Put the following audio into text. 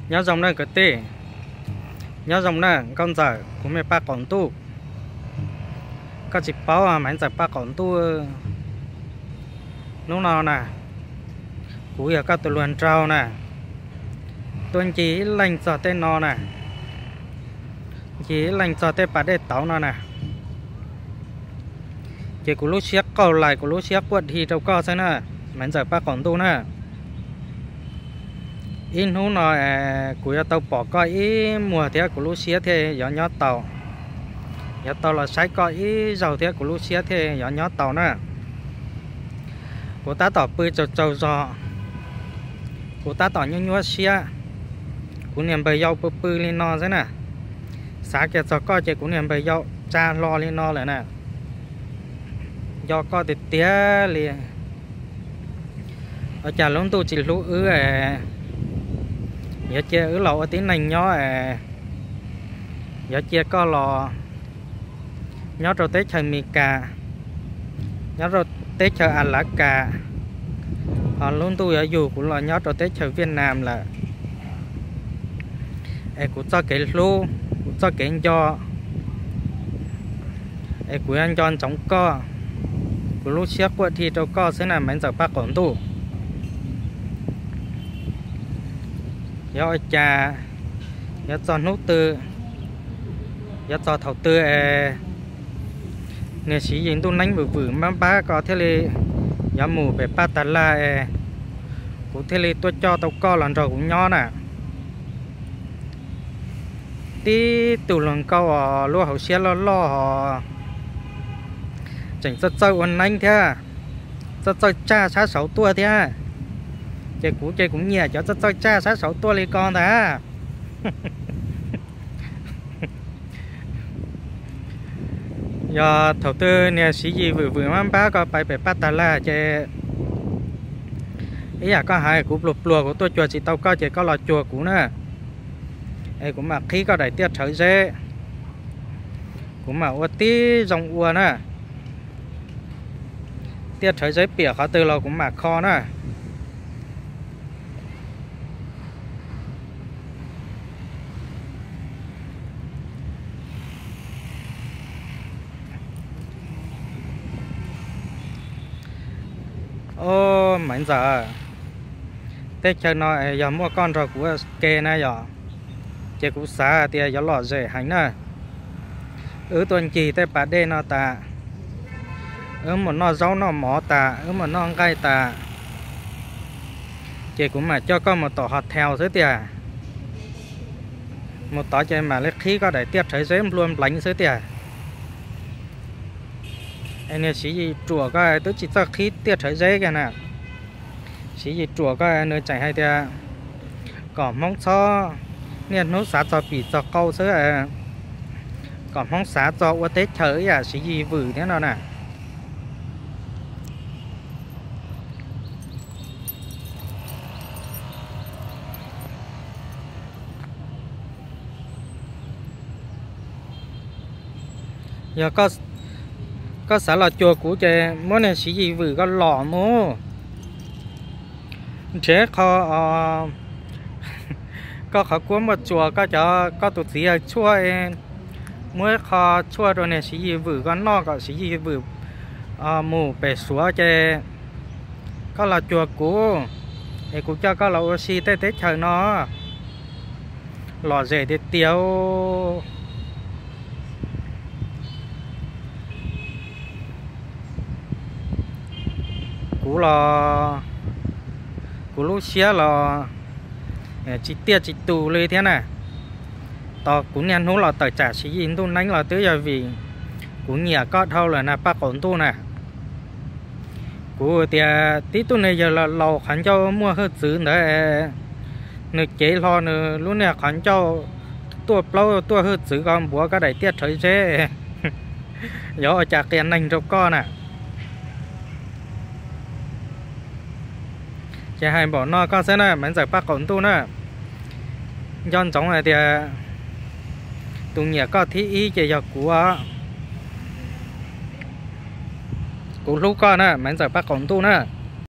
Nyob zoo na kwv tij, nyob zoo na nkauj ntxawm kuv me Paj Qaum Ntuj. Koj tsis paub Maiv Ntxawm Paj Qaum Ntuj, hnub no na, kuv yog koj tus hluas nraug na, tuaj ncig ib leeg txog tej no na, ncig ib leeg txog tej pas dej tauv no na. Ces kuv lub siab qaug lais, kuv lub siab quaj dhi rau koj xwb na, Maiv Ntxawm Paj Qaum Ntuj na. Ib hnub no kuv yuav tau pom koj ib muag thiab kuv lub siab thiaj yuav nyob tau, yuav tau los saib koj ib zaug thiab kuv lub siab thiaj yuav nyob tau na. Kuv tab tom pw tsaug tsaug zog, kuv tab tom nyuaj nyuaj siab, kuv niag npawg yau pw pw li no xwb na. Xav kiag txog koj ces kuv niag npawg yau tsa hlo li no lawm na. Nco koj tiag tiag li. Ua cas lub ntuj tsis hlub wb, yuav cia wb los ua tib neeg nyob, yuav cia koj los nyob rau teb chaws Amelikas, nyob rau teb chaws Alaska, ho lub ntuj yuav yug kuv los nyob rau teb chaws Vietnam lawm. Es kuv txoj kev hlub, kuv txoj kev nco, es kuv yuav nco ntsoov koj, kuv lub siab quaj dhi rau koj xwb na Maiv Ntxawm Paj Qaum Ntuj. Yuav ua cas, yuav txog hnub twg, yuav txog thaum twg es niag Siv Yis ntuj neeb vwm vwm npab npab ko thiaj li yuav mus pem Paj Tas Las es kuv thiaj li tuaj coj tau koj los nrog kuv nyob na. Tib tug hluas nkauj os, lub hauv siab loj loj os, tseem txawj txawj ua neeb thiab, txawj txawj tsaj sab saud tuaj thiab. Ces kuv ces kuv nyiam cov txawj txawj tsaj sab saud tuaj li ko ntag. Yog thaum twg niag Siv Yis vwm vwm npab npab ko pais pem Paj Tas Las ces ib yam koj hais kuv pluag pluag kuv tuaj cuag tsis tau koj ces koj los cuag kuv na. Es kuv mam qhib koj daim tiaj rhawv zeb, kuv mam ua tib zoo ua na. Tiaj rhawv zeb piam qhov twg los kuv mam kho na. Au, Maiv Ntxawm, teb chaws no yog muaj koj nrog kuv ua ke na yog, ces kuv xav tias yuav lom zem heev na. Wb tuaj ncig tej pas dej no tas, wb mus noj zaub noj mov tas, wb mus noj nqaij tas, ces kuv mam coj koj mus tom hotel xwb tiag. Mus tod ces mam li qhib koj daim tiaj rhawv zeb nplua npleev xwb tiag. Es niag Siv Yis ruam ko twb tsis txawj qhib tiaj rhawv zeb kiag na. Siv Yis ruam ko nws tseem hais tias kom Hmoob txhob niaj hnub xav txog pim txog qau xwb, kom Hmoob xav txog ua teb chaws ib yam Siv Yis vwm thiab no na. Yog koj xav los cuag kuv ces muab niag Siv Yis vwm ko lom mus. Nrhiav qho, koj qhov kuab muaj tsuas, koj cov, koj tus txiv yawg tshuaj, muab ib qho tshuaj rau niag Siv Yis vwm ko noj kom Siv Yis vwm mus pem Suav ces koj los cuag kuv, es kuv coj koj los ua si tej teb chaws no. Lom zem tiag tiag. Kuv los, kuv lub siab los tsis tiaj tsis tus li thiab na. Tos kuv niaj hnub los tawm tsam Siv Yis ntuj neeb los twb yog vim kuv nyiam koj dhau lawm na Paj Qaum Ntuj na. Kuv tias tib tug neeg yawg laus laus qhov ncauj muaj hwj txwv ntawd, nws cev hlo nws lub niag qhov ncauj tuaj plaub tuaj hwj txwv ko npuav koj daim tiaj rhawv zeb, yuav ua cas qias neeg rau koj na. Ces hais npaum no koj xwb na Maiv Ntxawm Paj Qaum Ntuj na. Nco ntsoov hais tias tus nyiam koj thib ib ces yog kuv. Kuv hlub koj na Maiv Ntxawm Paj Qaum Ntuj na.